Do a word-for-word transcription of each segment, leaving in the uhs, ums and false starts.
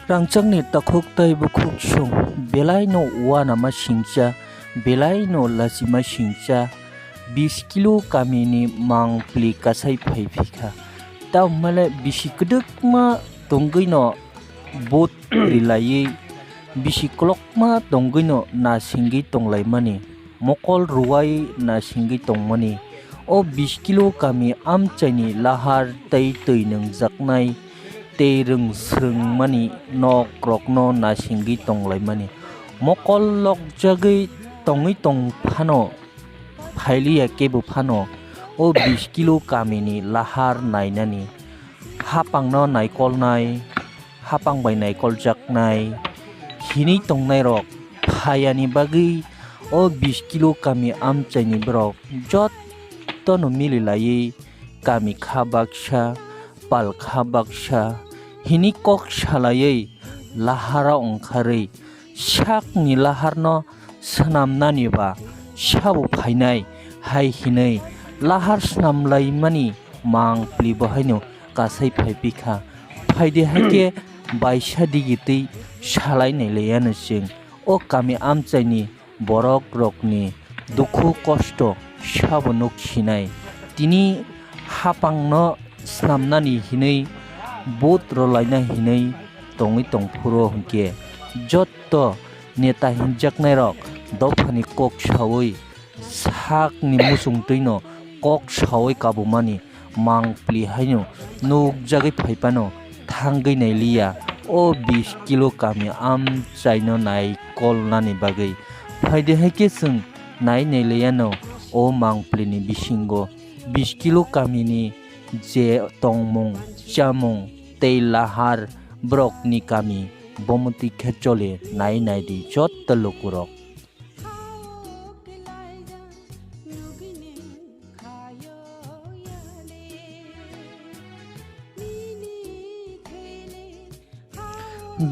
Rangchakni takhuk tei bukhuk song, belaino uanama singcha, belaino lachima singcha, bish kilo kamini mangpli kasai phai phikha. Tamhale bisi kwdwkma tongwino vote rilaiwi, bisi kwlokma tongwino nasingwi tonglaimani, mokol rwai nasingwi tongmani. O bish kilo kami amchaini lahar tei twi nwngjaknai tei rwng srwngmani nok rokno nasingwi tonglaimani. Mokol lokjagwi tongwi tong phano, phailiya kebo phano o bish kilo kamini lahar nainani. Hapangno naikolnai, hapang bai naikoljaknai hinwi tongnairok phayani bagwi o bish kilo kami amchaini borok jottono mililaiwi kami kha baksa, pal kha baksa hinwi kok salaiwi lahara ongkharwi sakni laharno swnamnani ba sabo phainai hai hinwi lahar swnamlaimani mangpli bo haino kasai phai pikha. Phaidi hai khe baisa digi twi salai nai laiano chwng. O kami amchaini borok rokni dukhu kosto sabo nuk sinai. Tini hapangno swnamnani hinwi vote rwlaina hinwi tongwi tongphuru hinkhe jotto neta hinjaknairok dophani kok sawi sakni muchungtwino kok sawi kabumani mangpli haino nukjagwi phaiphano thangwi nailiya o bish kilo kami amchaino naikolnani bagwi. Phaidi hai khe chwng nai nailiyano o mangplini bisingo bish kilo kamini je tongmung, chamung tei lahar borokni kami bomotwi khe choli nai naidi jotto lukurok.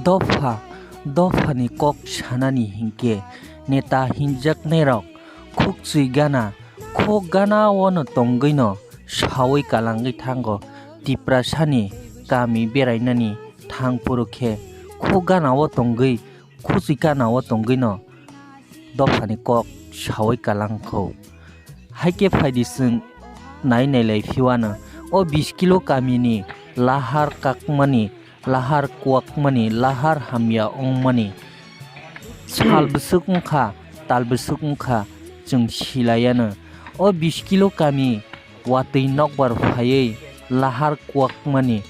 Dopha, dophani kok sanani hinkhe neta hinjaknairok khukchwi gana, khok gana-ono tongwino sawi kalangwi thango. Tiprasani kami berainani thangphuru khe khok gana-o tongwi, khukchwi gana-o tongwino dophani kok sawi kalangkho. Hai khe phaidi chwng nai nailai phiwano o bish kilo kamini lahar kakmani, lahar kuwakmani, lahar hamya wngmani sal bwswk wngkha, tal bwswk wngkha chwng silaiano. O bish kilo kami watwi nokbar phaiwi lahar kuwakmani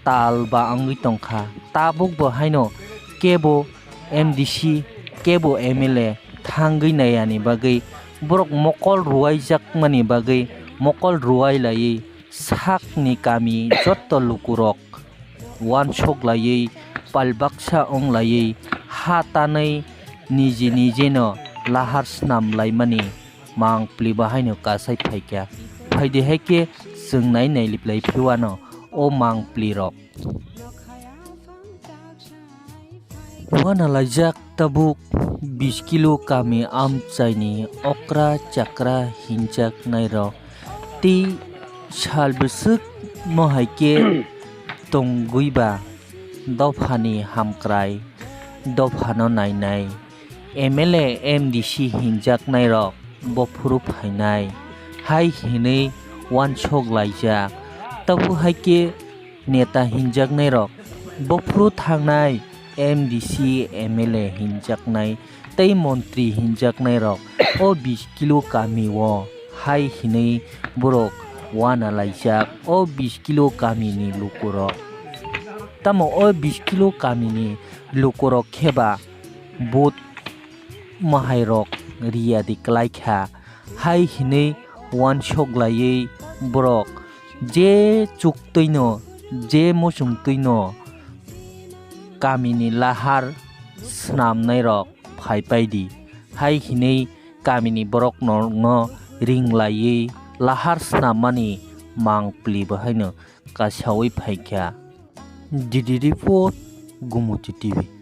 tal ba wngwi tongkha. Tabuk bo haino kebo M D C, kebo M L A thangwi naiyani bagwi, borok mokol rwaijakmani bagwi mokol rwai laiwi sakni kami jotto lukurok uansuk laiwi, pal baksa wng laiwi, ha tanwi niji nijino lahar snam laimani mangpli bo haino kasai phaikha. Phaidi hai khe chwng nai nailip lai phiwano o mangpli rok. Uana laijak tabuk bish kilo kami amchaini okra chakra hinjaknairok tei sal bwswk no hai khe tongwi ba dophani hamkrai, dophano nainai, M L A, M D C hinjaknairok bophuru phainai hai hinwi uansuk laijak. Tabuk hai khe neta hinjaknairok bophuru thangnai, M D C, M L A hinjaknai tei montri hinjaknairok o bish kilo kamio hai hinwi borok uana laijak o bish kilo kamini lukurok. Tamo o bish kilo kamini lukurok khe ba vote mahairok riyadi kwlaikha hai hinwi uansuk laiwi borok je chuktwino, je muchungtwino kamini lahar snamnairok phaipai di hai hinwi kamini borokno ringlaiwi lahar snammani mangpli bo haino kasawi phaikha. D D report, Gumuti T V.